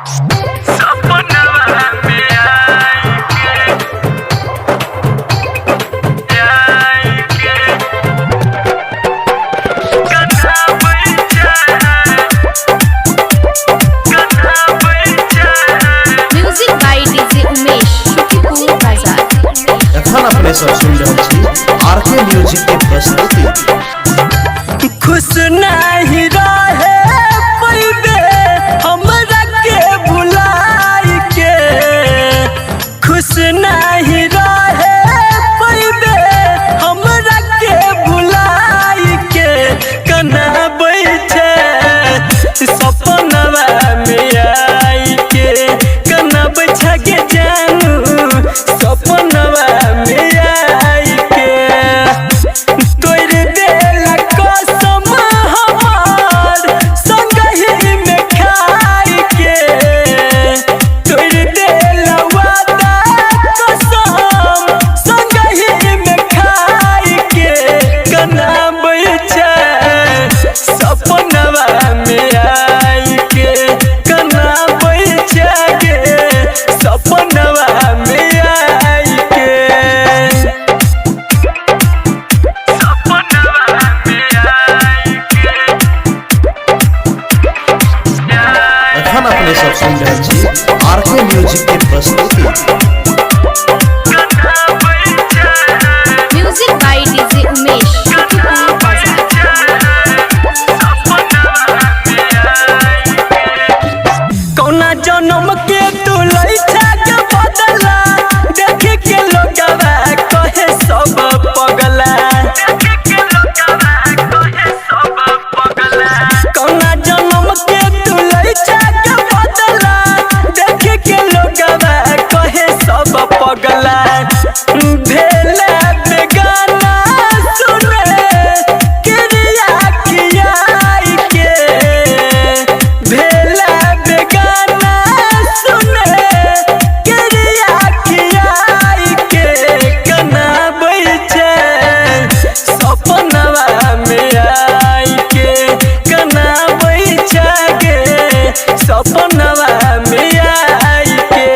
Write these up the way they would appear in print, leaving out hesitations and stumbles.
सपनवा में आई के आई के कन्हा बैठा कन्हा बैठा। Music by DJ Umesh, Shukipur Bazaar. एखन अपने सब सुन रहल छी आर के म्यूजिक के प्रस्तुति। खुश नहीं रहे पैबे हमरा के भुलाई के, खुश नहीं रहे पैबे हमरा के भुलाई के, कना बैठे सपनवा में आई के, कना बैठा के जानू सपनवा में आई के, तोड़ देला कसम हमार संगहि में खाई के, तोड़ देला वादा कसम संगहि में खाई के, कना बैठे सपनवा में आई के, कना बैठे के सपनवा में आई के। एखन अपने सब सुन रहल छी आर के म्यूजिक के प्रस्तुति। Music by DJ Umesh, Shukipur Bazaar. कौना जन्म के तू लैठा के बदला, देख के लोगवा कहे सब पगला, कौना जन्म के तू लैठा के बदला, देख के लोगवा कहे सब पगला, भेला बेगाना सुने क्रिया कियाई के, भेला बेगाना सुने क्रिया कियाई के, कना बैठे सपनवा में आई के, कना बैठे के सपनवा में आई के।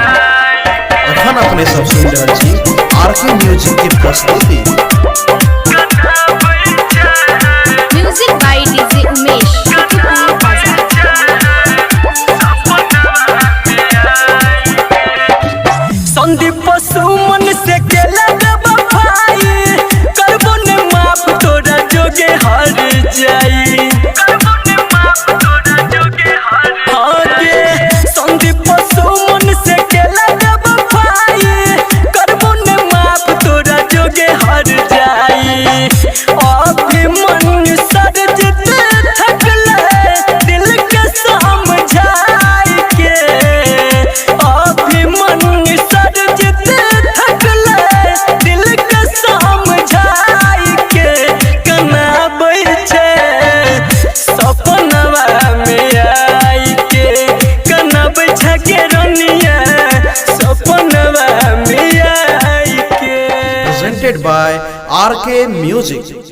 एखन अपने सब सुन रहल छी आर के म्यूजिक के प्रस्तुति। Music by DJ Umesh, Shukipur Bazaar. Sandeep Suman से केला वफाई, करबो ने माफ तोरा जोगे हर जाई, हाँ गे संदीप सुमन से केला वफाई, करबो ने माफ तोरा जोगे हर जाई, अभिमन्यु सरजित थकले दिल के समझाई के, अभिमन्यु सरजित थकले दिल के समझाई के, कना बैठे सपनवा में आई के, कना बैठा के रनिया सपनवा में आई के। Presented by R K music.